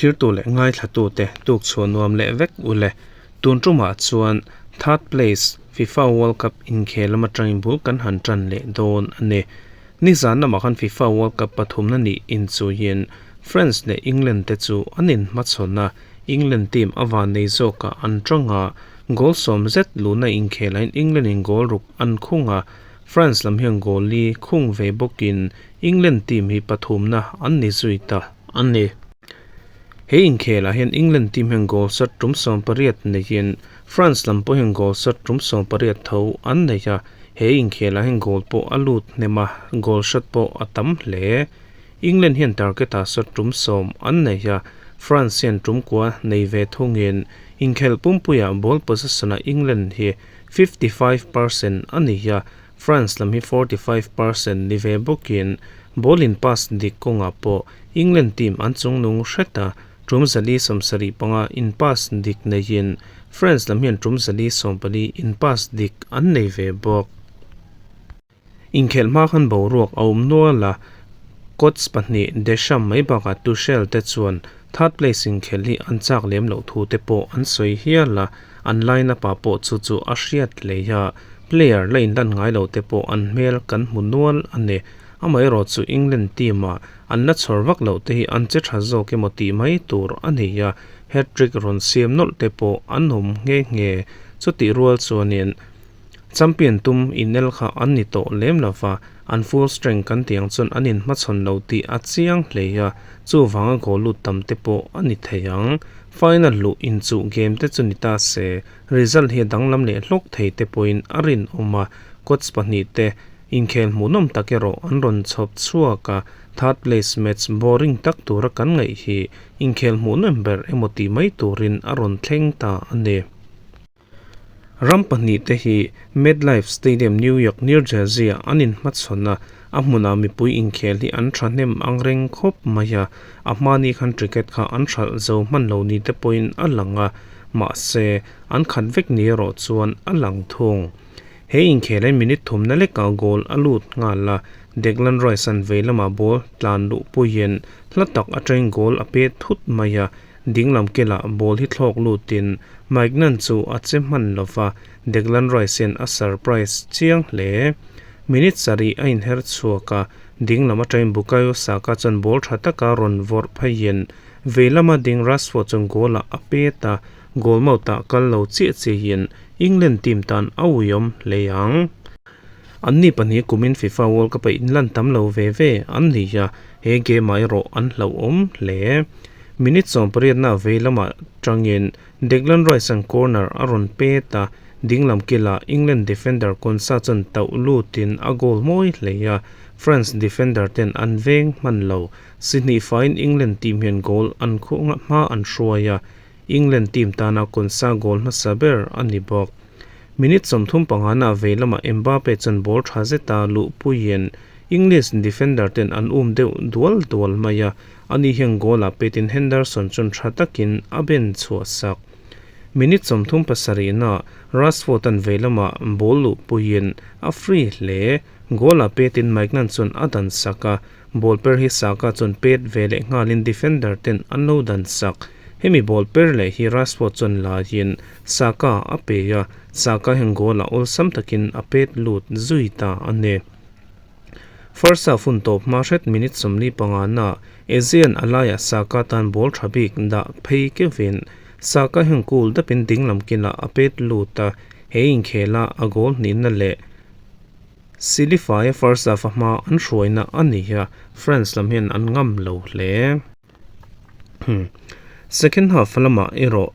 Thlirtu leh ngaithlatute tuk chhuah nuam leh vek u le. Tun tumah chuan third place FIFA World Cup inkhel lam atangin bul kan han tan leh dawn a ni. Nizan lamah khan FIFA World Cup pathumna nih inchuiin France leh England te chu an inhmachhawn a, England team a vannei zawkah an tang a, goal sawm zet luhna inkhelaiin England in goal ruk an khung a, France lam hian goal li khung ve bawkin England team hi pathumna an ni zui ta a ni. He inkhelah hian England team hian goal shot tum 18 neiin France lam pawh hian goal shot tum 18 tho an nei a, he inkhelah hian goal pawh a lut hnem a, goal shot pawh a tam hle. England hian target ah shot tum 10 an nei a, France hian tum kua nei ve thungin inkhelh pumpuiah ball possession ah England hi 55% a ni a, France lam hi 45% ni ve bawkin ball in pass dik kawngah pawh England team an chungnung hret a, tum 475 in pass dik neiin France lam hian tum 414 in pass dik an nei ve bawk. Inkhelh hma khan boruak a awm nual a, coach pahnih Deschamps mai bakah Tuchel te chuan third place inkhelh hi an chak lem loh thu te pawh an sawi hial a, an line up ah pawh chu chu a hriat hlei a, player la inlan ngai lo te pawh an hmel kan hmu nual a ni. Amaherawh chu England team ah an la chhawr vak loh te hi an che tha zawk emaw tih mai tur a ni a, hat-trick rawn siam nawlh te pawh an awm nghe nghe. Chutih rual chuanin champion tum inel kha an ni tawh lem lo va, an full strength kan tih ang chuan an inhmachhawn lo tih a chiang hle a, chuvanga goal lut tam te pawh a ni thei ang. Final luh inchuh game te chu ni ta se, result hi a danglam leh hlawk thei te pawhin a rinawm a, coach pahnih te Inkhel hmuhnawm tak erawh an rawn chhawp chhuak a, third place match boring tak tura kan ngaih hi inkhel hmuhnawm ber emaw tih mai turin a rawn thleng ta a ni. Ram pahnih te hi MetLife Stadium, New York, New Jersey ah an inhmachhawn a, a hmunah mipui inkhel hi an thahnem ang reng khawp mai a, a hmani khan ticket kha an hralh zo hman lo ni te pawhin a lang a, mahse an khat vek ni erawh chuan a lang thung. He inkhelain minute thumna lekah goal a lut nghal a, Declan Rice an vei lamah ball tlan luh puiin hla tak atangin goal a pe thut mai a, dinglam kelah ball hi thlawk lutin Maignan chu a che hman lova, Declan Rice hian a surprise chiang hle. Minute sarih a inher chhuak a, dinglam atangin Bukayo Saka chuan ball tha taka rawn vawrh pheiin vei lama ding Rashford chuan goal ah a pet a, Goal mouth-ah kal lo chiah chiahin England team tan a uiawm hle ang. Anni pahnih kumin FIFA World Cup-a inlan tam lo ve ve an ni a, he game-ah erawh an hlauhawm hle. Minute 18-na vei lamah tangin Declan Rice-a'n corner a rawn pet a, dinglam kilah England defender Konsa chuan tauh lutin a goal mawi hle a, France defender ten an veng hman lo. Si hnih faiin England team hian goal an khuh hma an hruai a, England team tana Konsa goal hmasa ber a ni bawk. Minute 35 na vei lamah Mbappe chuan ball tha zeta luhpuiin English defender ten an um deuh dual dual mai a, ani hian goal ah petin Henderson chuan tha takin a ben chhuah sak. Minute 37 na Rashford an vei lamah ball luhpuiin a free hle, goal ah petin Maignan chuan a dan sak a, Ball per hi Saka chuan pet ve leh nghalin defender ten an lo dan sak. Hemi ball per leh hi Rashford chuan laiin Saka a pe a, Saka hian goal ah awlsam takin a pet lut zui ta a ni. First half hun tawp hma hret minute 45 na Ezean a laiah Saka tan ball tha bik dah phei keuhin Saka hian cool dapin dinglam kinah a pet lut a, he inkhela a goal hnihna leh Silifai first half a hma an hruaina a ni a, France lam hian an ngam lo hle. Second half lamah erawh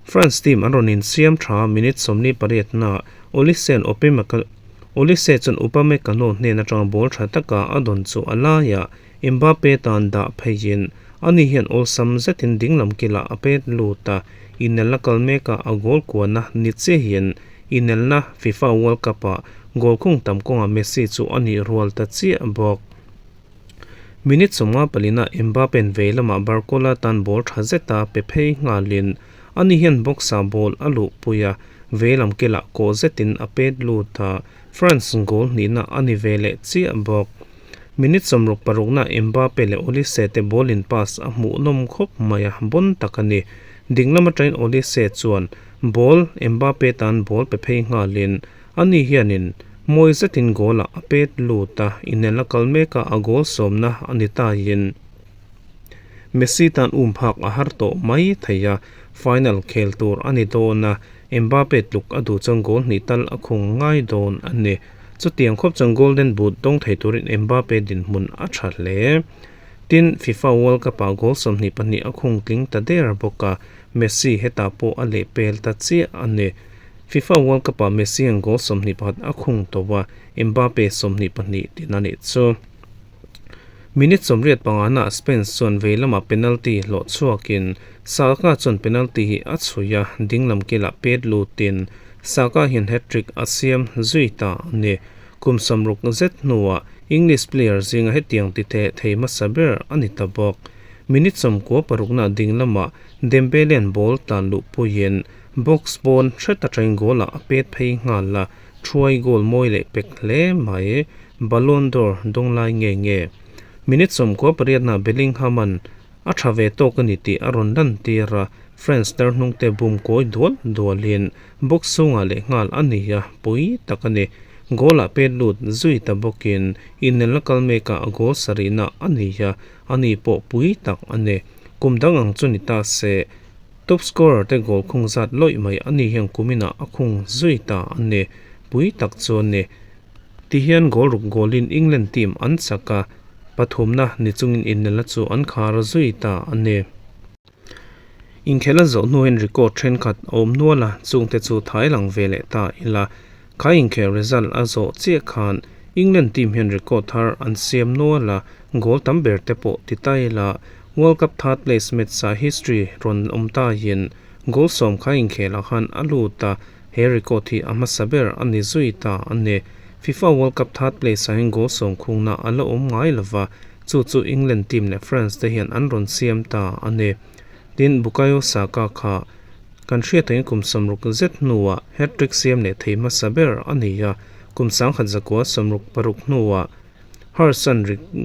France team an rawn insiam tha minute 48 na Olise an Olise chuan Upamecano hnen atanga ball tha taka a dawn chu a laiah Mbappe tan dah pheiin ani hian awlsam zetin dinglam kilah a pet lut a, inelna kal mekah a goal kuana ni chiahin inelna FIFA World Cup ah goal khung tam kawngah Messi chu a nih rual ta chiah bawk. Minute 54 ah Mbappe vei lamah Barcola tan ball tha zeta pe phei nghalin ani hian box ah ball a luhpui a, vei lam kilah kawh zetin a pet lut a, France goal hnihna a ni ve leh chiah bawk. Minute 66 na Mbappe leh Olise te ball in pass a hmuhnawm khawp mai a, bon tak a ni. Ding lam atangin Olise chuan ball Mbappe tan ball pe phei nghalin ani hianin mawi zetin goal ah a pet lut a, inel a kal mek a, a goal sawmna a ni taiin Messi tan um phak a har tawh mai thei a, final khel tur a ni dawn a, Mbappe tluk a duh chuan goal hnih tal a khung ngai dawn a ni. Chutiang khawp chuan Golden Boot dawng thei turin Mbappe dinhmun a tha hle. Tin, FIFA World Cup-ah goal 22 a khung tling ta der bawk a, Messi hetah pawh a lehpel ta chiah a ni. FIFA World Cup-ah Messi hian goal 21 a khung tawh a, Mbappe 22 tin a nih chu. Minute 85 naah Spain chuan vei lamah penalty hlawh chhuakin Saka chuan penalty hi a chhui a, dinglam kilah pet lutin Saka hian hat-trick a siam zui ta a ni. Kum 60 zet hnuah English player zinga hetiang ti theh thei hmasa ber a ni ta bawk. Minute 96 naah ding lamah Dembele-a'n ball tlan luhpuiin box pawn hret atangin goal-ah a pet phei nghal a, thuai goal mawi leh pek hle mai. Ballon d'Or dawng lai nge nge. Minute 98 naah Bellingham-a'n A tha ve tawk a ni tih a rawn lantir a, France tlarhnungte bum kawi dual dualin box chhungah leh nghal a ni a, pui tak a ni. Goal ah pet lut zui ta bawkin inelna kal mekah a goal sarihna a ni a, a ni pawh pui tak a ni. Kum dang ang chu ni ta se, top scorer te goal khung zat lawih mai a ni hian kuminah a khung zui ta a ni, pui tak chu a ni. Tihian goal ruk goal-in England team an chak a, pathumna ni chungin inelna chu an khar zui ta a ni. Inkhel a zawh hnuin record thenkhat a awm nual a, chungte chu thai lang ve leh ta ila. Kha inkhel result a zawh chiah khan England team hian record thar an siam nual a, goal tam ber te pawh ti ta ila. World Cup third place match ah history rawn awm tahin goal 10 kha inkhelah khan a lut a, He record hi a hmasa ber a ni zui ta a ni. FIFA World Cup third place ah hian goal 10 khungna a la awm ngai lova, chu chu England team leh France te hian an rawn siam ta a ni. Tin, Bukayo Saka kha kan hriat angin kum 60 zet hnuah hat-trick siam leh thei hmasa ber a ni a, kum 1966 hnuah Harsan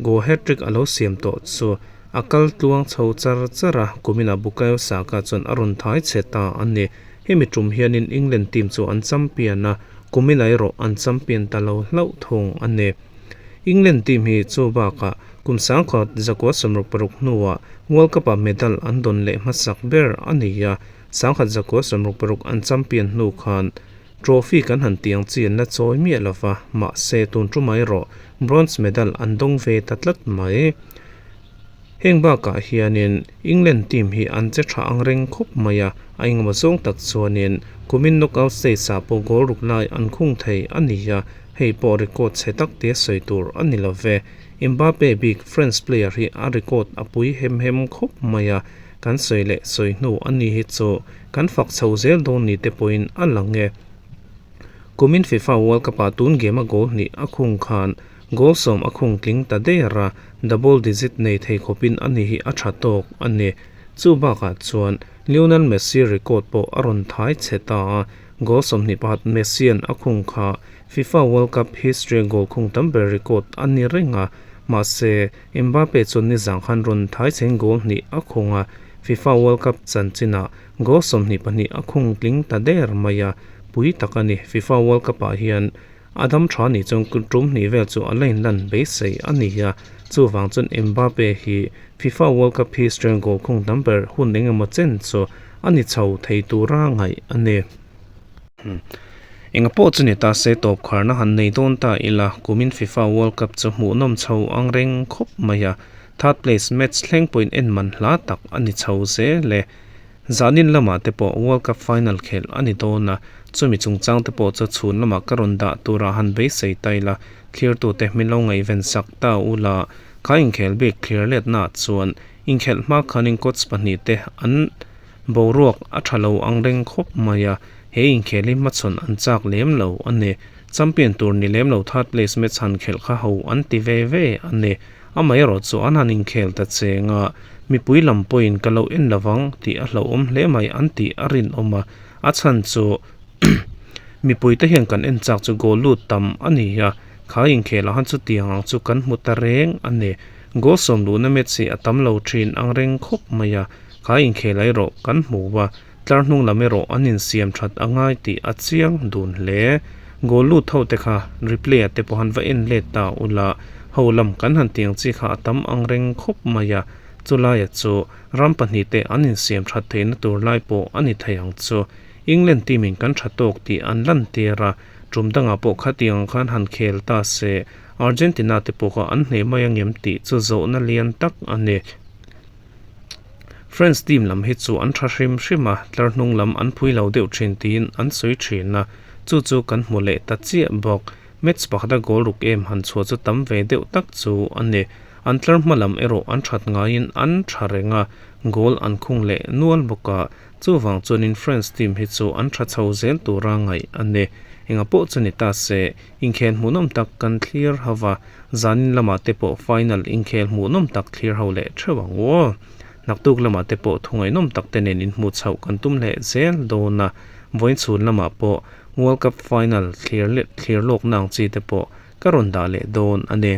goal hat-trick a lo siam tawh chu a kal tluang chho char char a, kuminah Bukayo Saka chuan a rawn thai chhe ta a ni. Hemi tum hianin England team chu an champion a, kuminah erawh an champion ta lo hlauh thung a ni. England team hi chu bakah kum 1966 hnuah World Cup-ah medal an dawn leh hmasak ber a ni a, 1966 an champion hnu khan Trophy kan han tih ang chi an la chawi miah lo va, mahse tun tumah erawh bronze medal an dawng ve ta tlat mai. Heng bakah hianin England team hi an che tha ang reng khawp mai a, a engemaw zawng tak chuanin kumin knockout stage ah pawh goal ruk lai an khung thei a ni a, hei pawh record chhe tak tia sawi tur a ni lo ve. Mbappe bik France player hi a record a pui hem hem khawp mai a, kan sawi leh sawi hnu a ni hi chu kan fak chho zel dawn ni te pawhin a lang e. Kumin FIFA World Cup ah tun game a goal hnih a khung khan goal 10 a khung tling ta der a, double digit nei thei khawpin a ni hi a tha tawk a ni. Chu bakah chuan Lionel Messi record pawh a rawn thai chhe ta a, goal 21 Messi-a'n a khung kha FIFA World Cup history a goal khung tam ber record a ni reng a, mahse Mbappe chuan nizang khan rawn thai chheng goal hnih a khung a, FIFA World Cup chanchinah goal 22 a khung tling ta der mai a, pui tak a ni. FIFA World Cup-ah hian a dam tha nih chuan tum hnih vel chu a la inlan beisei a ni a, chuvang chuan Mbappe hi FIFA World Cup history-a goal khung tam ber hun engemaw chen chu a ni chho thei tura ngaih a ni. Enga pawh chu ni ta se tawp kharna han nei dawn ta ila, kumin FIFA World Cup chu hmuhnawm chho ang reng khawp mai a, third place match thleng pawhin en man hla tak a ni chho zel e. Zanin lamah te pawh World Cup final khelh a ni dawn a, chumi chungchang te pawh chu chhun lamah ka rawn dah turah han beisei ta ila, thlirtute min lo ngaihven sak ta ula, kha inkhel bik thlir letnaah chuan inkhelh hma khanin coach pahnih te an Boruak a tha lo ang reng khawp mai a, he inkhel hi hmachhawn an chak lem lo a ni. Champion tur ni lem lo third place match han khelh kha ho an ti ve ve a ni. Amaherawh chu an han inkhel ta cheng a, mipui lam pawhin ka lo en lovang tih a hlauhawm hle mai an tih a rinawm a, a chhan chu mipui te hian kan en chak chu goal lut tam a ni a. Kha inkhel ah khan chutiang ang chu kan hmu ta reng a ni. Goal sawm luhna match hi a tam lo thin ang reng khawp mai a, kha inkhel ah erawh kan hmu a, tlar hnung lam erawh an insiam that a ngai tih a chiang dun hle. Goal lut ho te kha replay ah te pawh han va en let ta ula, ho lam kan han tih ang chi kha a tam ang reng khawp mai a, chulaia chu ram pahnihte an insiam that theihna tur lai pawh a ni thei ang chu. England team in kan tha tawk tih an lantir a, tum dangah pawh khatiang ang khan han khel ta se, Argentina te pawh kha an hneh mai angem tih chu zawhna lian tak a ni. France team lam hi chu an tha hrim hrim a, tlar hnung lam an phui lo deuh thin tiin an sawi thin a, chu chu kan hmu leh ta chiah bawk. Match pakhata goal ruk em han chhuah chu tam ve deuh tak chu a ni. An tlar hma lam erawh an that ngaiin an tha reng a, goal an khung leh nual bawk a, Chuvang chuanin France team hi chu an tha chho zel tura ngaih a ni. Enga pawh chu ni ta se, inkhel hmuhnawm tak kan thlir ho va, zanin lamah te pawh final inkhel hmuhnawm tak thlir ho leh theuh ang u aw. Naktuk lamah te pawh thu ngaihnawm tak te nen inhmuh chhoh kan tum leh zel dawn a, vawiin chhun lamah pawh World Cup final thlir leh thlir lawkna ang chi te pawh ka rawn dah leh dawn a ni.